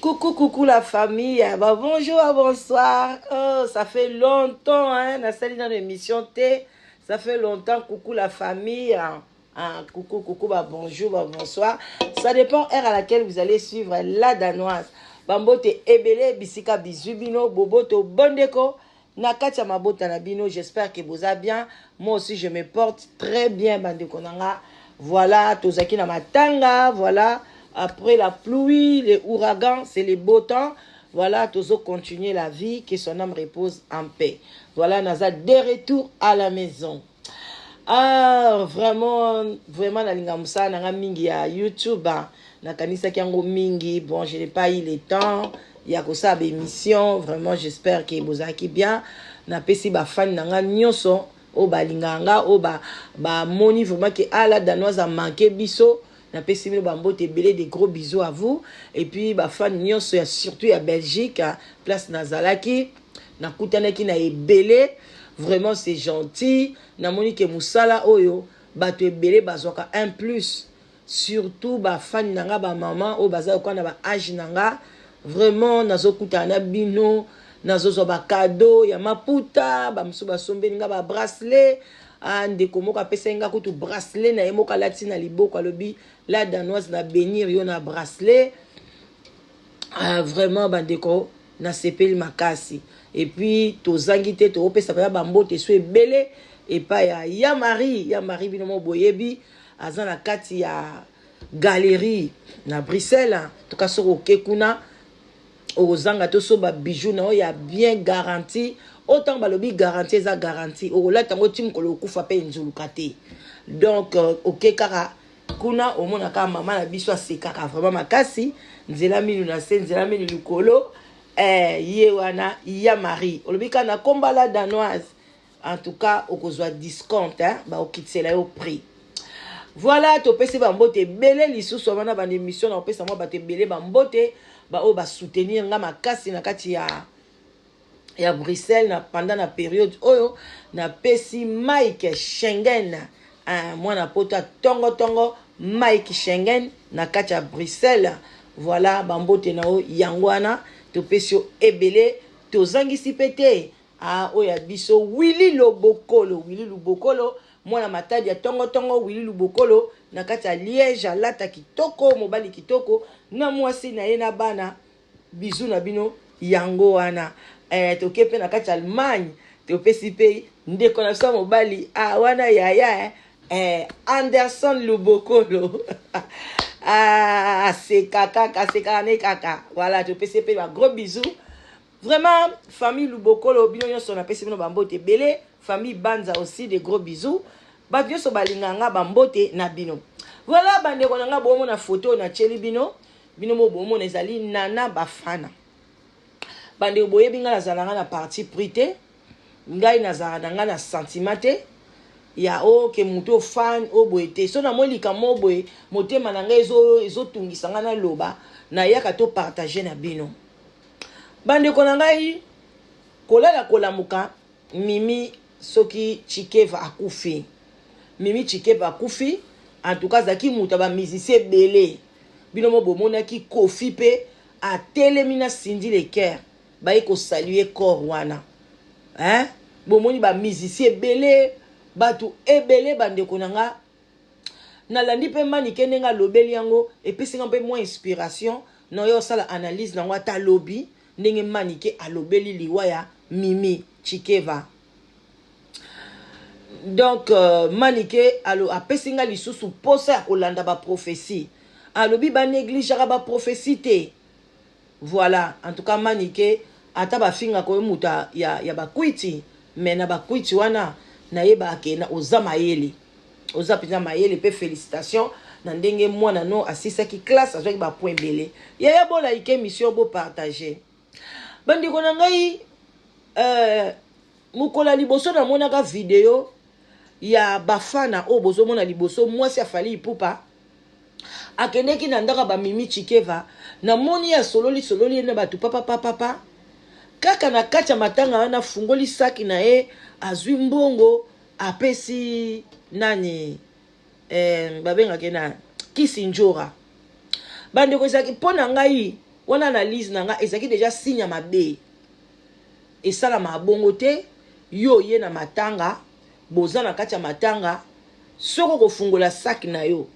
Coucou, coucou la famille. Bah, bonjour, bonsoir. Oh, ça fait longtemps, hein, nasali dans l'émission te. Ça fait longtemps, coucou la famille. Hein, hein, coucou, coucou, bah, bonjour, bah, bonsoir. Ça dépend heure à laquelle vous allez suivre la Danoise. Bambote ebele, bisika bizu bino, boboto bondeko. Na kati ya mabota na bino, j'espère que boza bien. Moi aussi, je me porte très bien, bandeko na nga. Voilà, tozaki na matanga, voilà. Après la pluie, les ouragans, c'est le beau temps. Voilà, tozo continuer la vie, que son âme repose en paix. Voilà, naza de retour à la maison. Ah, vraiment, vraiment, nalinga mosala na nga mingi ya YouTube. Nakanisaki yango mingi. Bon, je n'ai pas eu le temps ya kosala baémission. Vraiment, j'espère que bozalaki bien. Napesi bafani na nga nyonso oyo balingaka nga, oyo bamoni vraiment ke ala Danoise amanke biso. Napesi bino bambote ebele, de gros bisous à vous. Et puis bafani nyonso ya surtout ya Belgique, place nazalaki, nakutanaki na ebele. Vraiment, c'est gentil. Namoni ke mosala oyo, bato ebele bazwaka un plus, surtout bafani na nga, bamama oyo baza lokola na baage na nga. Vraiment, nazokutana na bino, nazozwa bacadeau ya maputa. Bamosusu basombeli nga babracelet. Ah, ndeko moko apesaki nga kutu bracelet na ye moko, alati na liboko, alobi: "La Danoise, na bénir yo na bracelet." Ah, vraiment bandeko, nasepeli makasi. Et puis tozangi te, tokopesa mpenza bambote so ebele epai ya ya Marie. Ya Marie, bino mo boyebi, aza na kati ya galerie na Bruxelles. Toka soki oke kuna, okozanga te so babijou na oyo ya bien garantie. Oyo ntango balobi garantie, eza garantie. Okolata yango ti mokolo okufa mpe enzuluka te. Donc oke kaka kuna, omona kaka mama na biso asekaka vraiment makasi, nzela minu na se, nzela minu likolo. Ye wana ya Marie, olobi kaka na komba la Danoise, en tout cas okozwa discount, hein? Baokitisela yo prix. Voilà, topesi bambote ebele lisusu wana. Banda émission na kopesa mwa bato ebele bambote, baoyo basoutenir nga makasi na kati ya Bruxelles na pendant na période oyo. Napesi Mike Schengen, mwana poto ya tongotongo, Mike Schengen na kati ya Bruxelles. Voilà, bambote na yo yango wana, topesi yo ebele. Tozangisi mpe te oyo ya biso Willi Lobokolo, Willi Lobokolo, mwana Matadi ya tongotongo. Willi Lobokolo na kati ya Liège, alata kitoko, mobali kitoko, na mwasi na ye na bana. Bizu na bino yango wana. Toke mpe na kati ya Allemagne, topesi mpe ndeko na biso ya mobali, wana yaya, Anderson Lubokolo. Aseka kaka, asekaka ne kaka. Voilà, topesi mpe bagros bisous. Vraiment, famille Lubokolo, bino nyonso, napesi bino bambote ebele. Famille Banza aussi, de gros bisous. Bato nyonso balingaka nga, bambote na bino. Voilà, bandeko na nga, bomona foto natieli bino. Bino mo bomona, ezali Nana Bafana. Bandeko, boyebi ngai nazalanga na parti pris te. Ngai nazalaka na ngai na sentiment te ya oke motu ofan oyo boye te. So namoni likambo oyo boye, motema na ngai ezotungisa ngai, naloba, nayaka topartage na bino. Bandeko na ngai, kolala kolamuka, Mimi soki Chikeva akufi. Mimi Chikeva akufi. En tout cas, azalaki moto ya bamusicien ebele. Bino mo bomonaki Kofi mpe atelemi na Cindy Le Cœur, baye kosaluer corps wana, hein? Bomoni bamusicien ebele, bato ebele. Bandeko na nga, nalandi mpe Manike ndenge alobeli yango, epesi nga mpe mwa inspiration na oyo osala analyse nango. Ata alobi ndenge Manike alobeli liwa ya Mimi Chikeva. Donc Manike alo apesi nga lisusu posa ya kolanda baprophétie. Alobi banégligeaka baprophétie te. Voilà, en tout cas Manike, ata bafingaka oyo moto ya bakwiti, me na bakwiti wana nayebaka ke na oza mayele, oza mpenza mayele. Mpe félicitation na ndenge mwana no asisaki classe, azwaki bapoint ebele. Yaya, bolike émission, bopartage. Bandeko na ngai, mokolo ya liboso namonaka video ya Bafana oyo bozomona liboso, mwasi afali Ipupa, akendeki na ndako ya bamimi Chikeva. Namoni asololi sololi ye na bato papapapapa kaka na kati ya matanga wana. Afungoli saki na ye, azwi mbongo, apesi nani, babengaki na Kisi Njora. Bandeko, ezalaki mpo na ngai. Wana analyse na nga ezalaki deja signe ya mabe. Esalamaka bongo te, yo oye na matanga, boza na kati ya matanga, soki okofungola sac na yo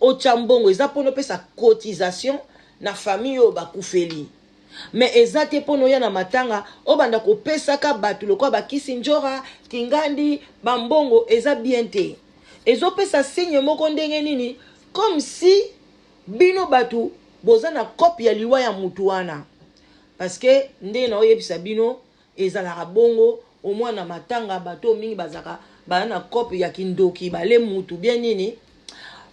otya mbongo eza mpona opesa cotisation na famille oyo bakufeli. Mais eza te mpona oya na matanga obanda kopesaka bato lokola bakisi njora kingandi bambongo, eza bien te. Ezopesa signe moko ndenge nini, comme si bino bato boza na cope ya liwa ya mutu wana. Parce que ndenge na oyebisa bino, ezalaka bongo omwa na matanga, bato mingi bazalaka baza na cope ya kindoki, bale mutu bien nini,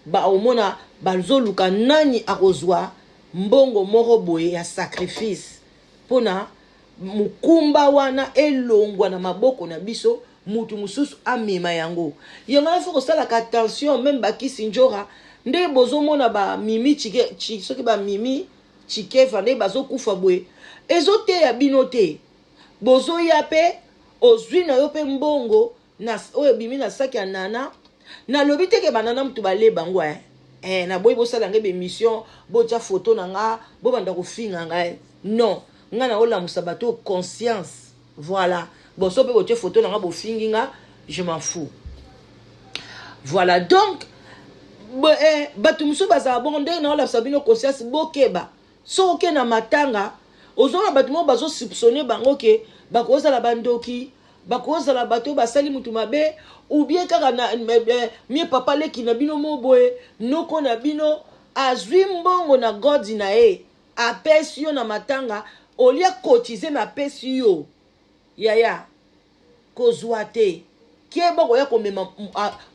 ba omona bazoluka nani akozwa mbongo moko boye ya sacrifice mpona mokumba wana elongwa na maboko na biso, mutu mosusu amema yango. Yango wana faut kosalaka attention. Même bakisi njora, nde bozomona bamimi chike, soki bamimi chikefa nde bazokufa boye, ezoteya bino te. Bozoya mpe ozwi na yo mpe mbongo na oyo ebimi na saki ya Nana. Nalobi te ke banana mutu bale bango, eh. Eh, naboyi bosala ngai bémission, botya foto na nga, bobanda kofinga ngai. Non, ngai naolamusa bato conscience. Voilà. Bon, so mpe botie foto na nga, bofingi nga, je m'en fous. Voilà. Donc bato mosusu bazala bongo. Ndenge naolakisa bino conscience, bokeba. Soki oke na matanga, ozomona bato moko bazosoupçonner bango ke bakozala bandoki, bakozala bato oyo basali mutu mabe, ou bien kaka na mie papa leki na bino mo boye, noko na bino azwi mbongo na godi na ye, apesi yo na matanga, olia cotiser, me apesi yo. Yaya, kozwa te. Keba, koya komema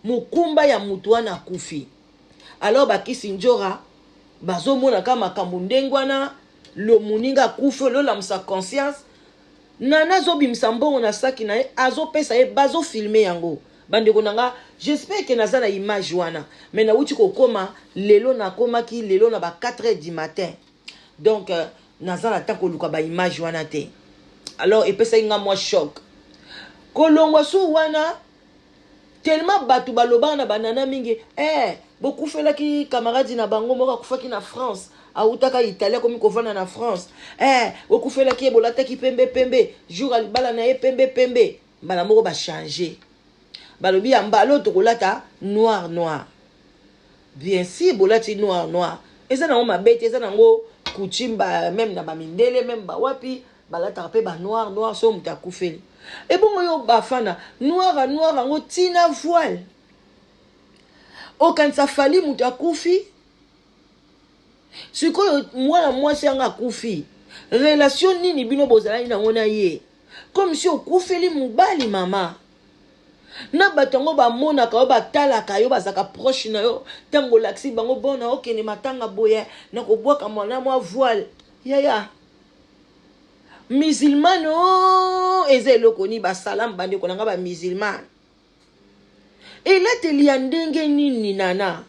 mokumba ya mutu wana akufi. Alors bakisi njora bazomona kaka makambo ndenge wana. Lo moninga akufi, ololamusa conscience. Nana azobimisa mbongo na saki na ye, azopesa ye, bazofilmer yango. Bandeko na nga, j'espère ke naza na image wana, mais nauti kokóma lelo, nakomaki lelo na ba 4 heures du matin, donc naza na ntan koluka baimage wana te. Alors epesaki nga mwa choc kolongwa su wana, tellement bato balobaka na banana mingi, bokufelaki camarade na bango moko akufaki na France, awutaka Italie, akomi kovanda na France, bokufelaki ye, bolataki pembe pembe, jour ya libala na ye pembe pembe. Mbala moko bachanger, balobi ya mbala oyo tokolata noir noir. Bien sûr, bolati noir noir, eza nango mabe te, eza nango coutume. Même na bamindele, même bawapi, balataka mpe banoir noir so moto akufeli. Ebongo yo bafana noir a noir yango ntina voile, okanisa Fally moto akufi. Sikoyo mwana mwasi yango akufi, relation nini bino bozalaki nango na ye? Comme si okufeli mobali. Mama na bato yango bamonaka yo, batalaka yo, bazalaka proche na yo. Ntango olakisi bango bona okende matanga boye na kobwaka mwana mwa voile, yaya musulmane o eza eloko nini? Basalamu, bandeko na nga bamusulmane, elateli ya ndenge nini, Nana?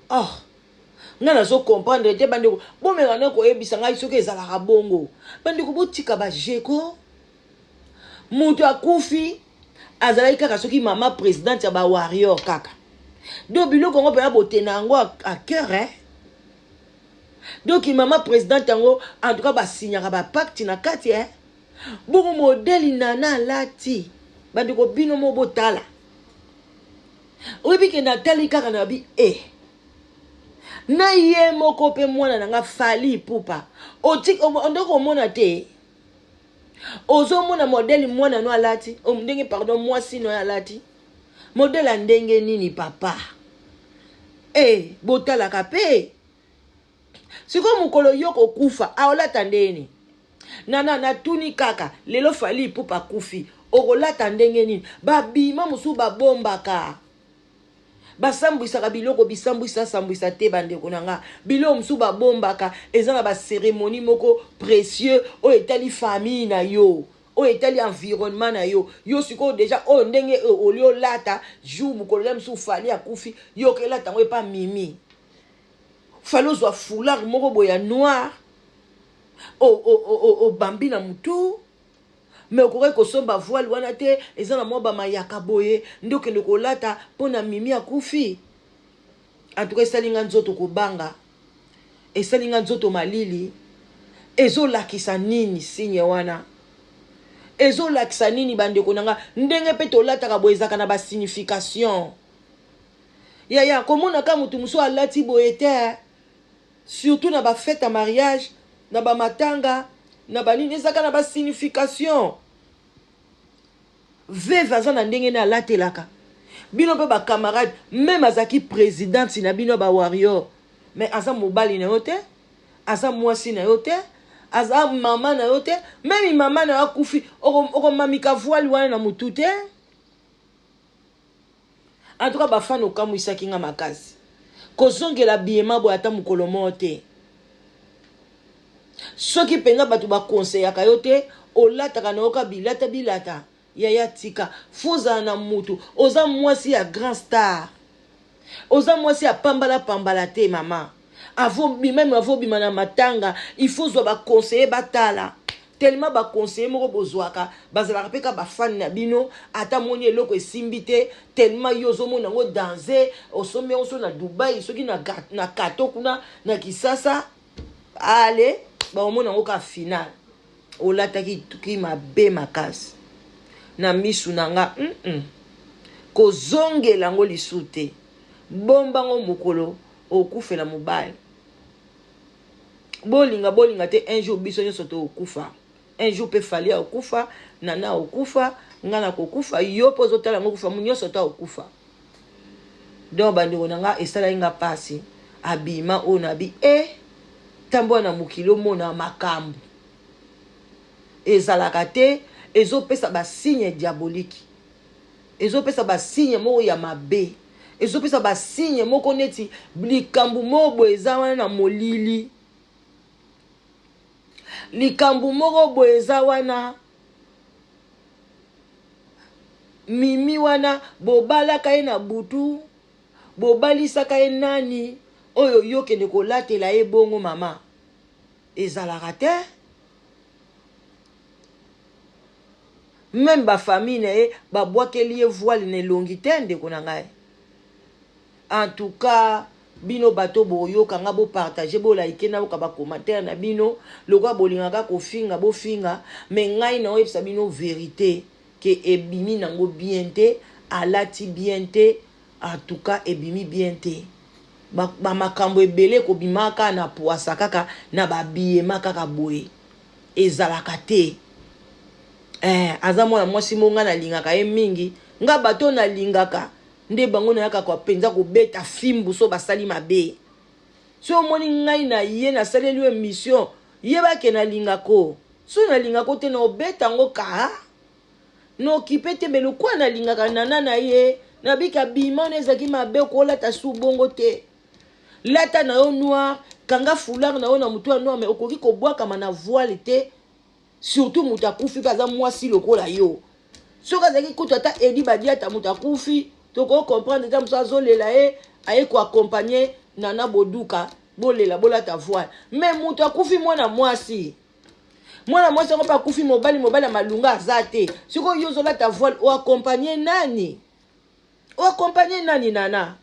Oh, ngai nazocomprendre te. Bandeko, bomeka na koyebisa ngai soki ezalaka bongo. Bandeko, botika bajeko. Moto akufi azalaki kaka soki mama présidente ya bawarrior kaka. Donc biloko yango mpena botena yango à cœur, eh? Donc mama présidente yango, en tout cas basignaka bapacte na kati, eh? Bongo modèle Nana alati, bandeko, bino mo botala. Oyebi ke natali kaka na bi e na ye moko mpe mwana na nga Fally Ipupa, ondoko omona te, ozomona modèle mwana no alati ndenge, pardon, mwasi no alati modèle ya ndenge nini, papa? E botalaka mpe sikoyo mokolo yo kokufa, aolata ndeni? Nana, natuni kaka, lelo Fally Ipupa akufi, okolata ndenge nini? Babima mosusu babombaka, basambwisaka biloko, bisambwisa sambwisa te. Bandeko na nga, biloko mosusu babombaka, eza na bacérémonie moko précieux oyo etali famille na yo, oyo etali environnement na yo. Yo sikoyo déjà oyo ndenge oli olata jour mokolo ya mosusu Fally akufi, yo okelata yango epa mimi Fally, ozwa foulard moko boye ya noir, obambi na motu, me okoki kosomba voile wana te, eza na mwa bamayaka boye nde okende kolata mpo na mimi akufi. En tout cas esali nga nzoto kobanga. Esali nga nzoto malili. Ezolakisa nini signe wana? Ezolakisa nini bandeko na nga? Ndenge mpe tolataka boye ezalaka na basignification. Yaya, komonaka motu mosusu alati boye te, surtout na bafete ya mariage, na bamatanga, na banini, ezalaka na basignification. Veve aza na ndenge ne alatelaka bino mpe bacamarade, meme azalaki presidente na bino ya bawarrior, mais aza mobali na yo te, aza mwasi na yo te, aza mama na yo te. Meme mama na yo akufi, okomamika voile wana na motu te. En tout cas bafani, okamwisaki nga makasi kozongela biyema boye ata mokolo moko te. Soki mpenza bato bakonseyaka yo te, olataka na yoka bilata bilata. Yaya, tika, fozala na mutu. Oza mwasi ya grand star, oza mwasi ya pambala pambala te. Mama, meme avobima na matanga, il faut zwa baconseiller, batala tellement baconseiller moko bozwaka, bazalaka mpe ka bafani na bino. Ata moni eloko esimbi te, tellement yo ozomona yango danse, osombi yango so na Dubai, soki na kato kuna na Kisasa, ale baomona yango ka final. Olataki tuki mabe makasi na misu na nga. Kozongela yango lisu te, bombango mokolo okufela mobali. Bolinga bolinga te, un jour biso nyonso tokokufa. Un jour mpe Fally akokufa, Nana akokufa, ngai nakokufa, yo mpo ozotala yango okufa, mu nyonso to akokufa. Donc bandeko na nga, esalaki nga mpasi abima oyo na bi e ntambo na mokili. Omona makambo ezalaka te, ezopesa basigne diabolique, ezopesa basigne moko ya mabe, ezopesa basigne moko neti likambo moko boye eza wana na molili, likambo moko boye eza wana. Mimi wana, bobalaka ye na butu, bobalisaka ye nani oyo yo okende kolatela ye bongo? Mama, ezalaka te. Même bafamille na ye babwakeli ye voile na elongi te. Ndeko na ngai, en tout cas bino bato boyoka nga, bopartage, bolike, nayoka bacommentaire na bino. Lokola bolingaka kofinga, bofinga, mais ngai naoyebisa bino vérité ke ebimi nango bien te, alati bien te. En tout cas ebimi bien te. Bamakambo ebele ekobima kaka na poasa, kaka na babiyema kaka boye, ezalaka te. Aza mwana mwasi mo ngai nalingaka ye mingi. Nga bato nalingaka nde bango nayaka kwa mpenza kobeta fimbu so basali mabe. So omoni ngai na ye nasaleli yo émission, yebake nalingako. So nalingako te, na obeta yango kaa nokipe te. Me lokwa nalingaka Nana na ye, nabika bima wana ezalaki mabe. Okolata su bongo te, lata na yo noir, kanga foulard na yo na motu ya noir, mais okoki kobwakama na voile te, surtout moto akufi mpe aza mwasi lokola yo. Soki azalaki kutu ata Edi Badiata, moto akufi, tokocomprendre ta mosu azolela ye, aye koaccompagne Nana Boduka, bolela, bolata voile. Mais moto akufi mwana mwasi, mwana mwasi yango mpe akufi mobali, mobali ya malunga aza te. Sikoyo yo ozolata voile, oaccompagne nani? Oaccompagne nani, Nana?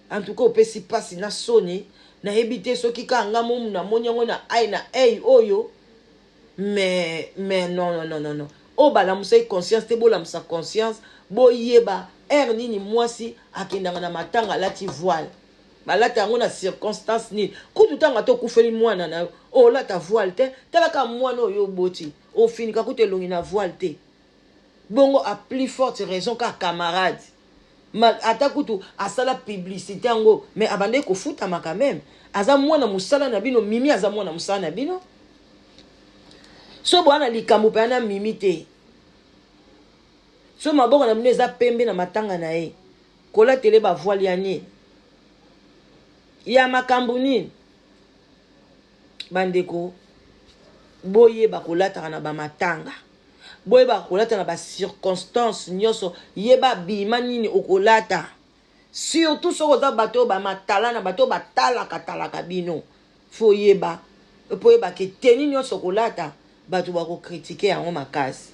En tout cas opesi mpasi na soni. Nayebi te soki kaka nga momu namoni yango na ai na ei oyo, mais non, non, non, non, non. Oyo balamusaki conscience te, bolamusa conscience, boyeba heure nini mwasi akendaka na matanga alati voile, balata yango na circonstance nini. Kutu ntango ata okufeli mwana na yo, olata voile te. Talaka mwana oyo oboti, ofinika kutu elongi na voile te. Bongo à plus forte raison ka camarade, ata kutu asala publicité yango, mais abandaki kofutama quand même. Aza mwana mosala na bino. Mimi aza mwana mosala na bino. So boya na likambo mpenza na Mimi te, so maboko na bino eza pembe na matanga na ye, kolatele bavoile ya nini, ya makambo nini? Bandeko, boyeba kolataka na bamatanga, boyeba kolata na bacirconstance nyonso, yeba bima nini okolata, surtout soki oza bato oyo bamatala na bato oyo batalaka talaka bino. Faut yeba mpo oyebaka eteni nyonso kolata, bato bakocritiquer yango makasi.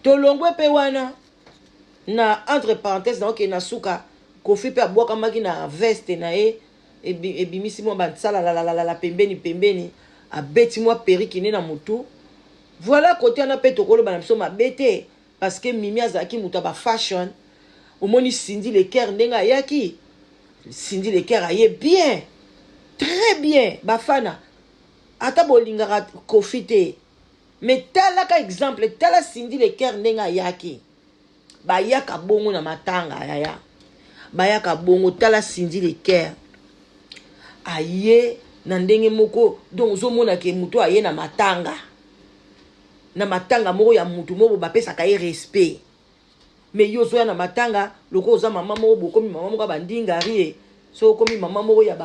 Tolongwe mpe wana na entre parenthèse, naokende na suka. Kofi mpe abwakamaki na veste na ye. Ebimisi mwa bansalalalala pembeni pembeni, abeti mwa perruque ne na motu. Voilà, kote wana mpe tokoloba na biso mabe te, parce que Mimi azalaki moto ya bafashion. Omoni Cindy Le Cœur ndenge ayaki? Cindy Le Cœur aye bien, très bien. Bafana, ata bolingaka Kofi te, mais talaka exemple, tala Cindy Le Cœur ndenge ayaki. Bayaka bongo na matanga, yaya, bayaka bongo. Tala Cindy Le Cœur, aye na ndenge moko. Donc ozomona ke moto aye na matanga, na matanga moko ya mutu moko bapesaka ye respect. Mais yo ozoya na matanga lokola oza mama moko, bokomi mama moko ya bandingari ye. Soki okomi mama moko ya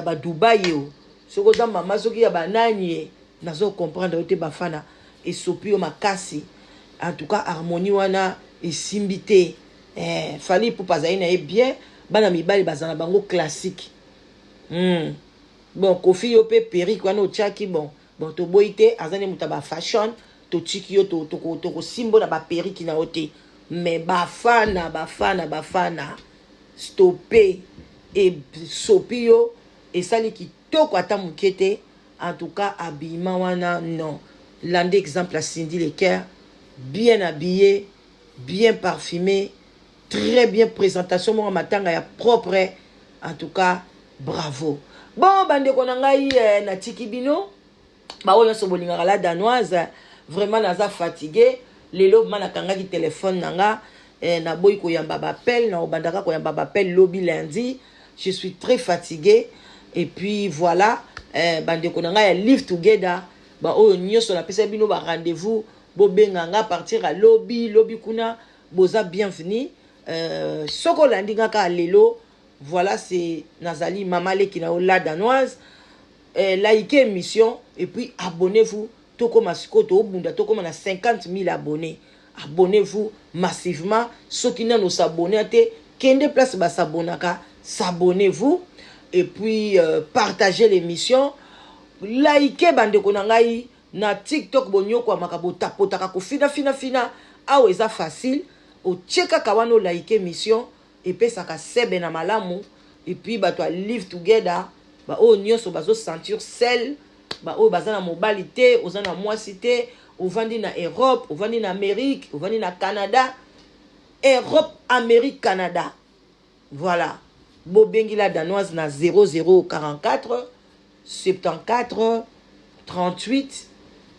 badubai ye, o soki oza mama soki ya banani ye, nazo comprendre yo te. Bafana, esopi yo makasi. En tout cas, harmonie wana esimbi te. Fally Ipupa azali na ye bien, bana mibali baza na bango classique. Bon, Kofi, yo mpe perruque wana otiaki, bon, toboyi te, aza nde moto ya bafashion. Totiki yo, tokosimbo na baperruque na yo te. Mais bafana, bafana, bafana, stope, esopi yo, esali kitoko ata moke te. En tout cas, habillement wana, non. Lande exemple ya Cindy Le Cœur, bien habillé, bien parfumé, très bien présentation moko, matanga ya propre. En tout cas, bravo. Bon, bandeko na ngai, natiki bino baoyo nyonso bolingaka La Danoise. Vraiment, naza fatigué lelo. Ma nakangaki telefone na nga, naboyi koyamba baappel, na obandaka koyamba baappel lobi lundi. Je suis très fatigué. Et puis voilà, bandeko na ngai ya Live Together, baoyo nyonso napesa bino ba rendez-vous, bobenga nga partir ya lobi lobi kuna, boza bienvenu. Soki olandi nga kaka lelo, voilà, c'est nazali mama leki na yo, La Danoise. Likez émission et puis abonnez-vous. Tokóma sikoyo, toobunda, tokóma na 50 000 abonnés. Abonnez-vous massivement. Soki nano os'abonner te, kende place bas'abonnaka, s'abonnez-vous et puis partagez l'émission, likez. Bandeko na ngai na TikTok, bonyokwamaka, botapotaka kofinafina-fina. Awa eza facile, otie kaka wana, olike émission, epesaka sebe na malamu. Et puis bato ya Live Together, baoyo nyonso bazosentir seul, baoyo baza na mobali te, oza na mwasi te, ovandi na Europe, ovandi na Amérique, ovandi na Canada, Europe, Amérique, Canada, voilà, bobengi La Danoise na 0044 74 38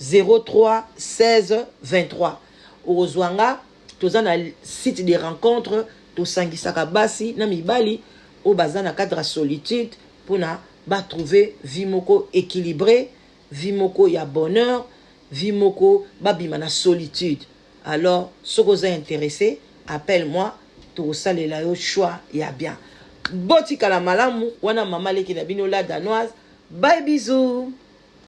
03 16 23. Okozwa nga. Toza na site de rencontre, tosangisaka basi na mibali oyo baza na cadre ya solitude mpona batrouve vie moko équilibré, vie moko ya bonheur, vie moko babima na solitude. Alors soki oza intéressé, appelle moi, tokosalela yo choix ya bien. Botikala malamu. Wana mama leki na bino, La Danoise. Bye, bisous.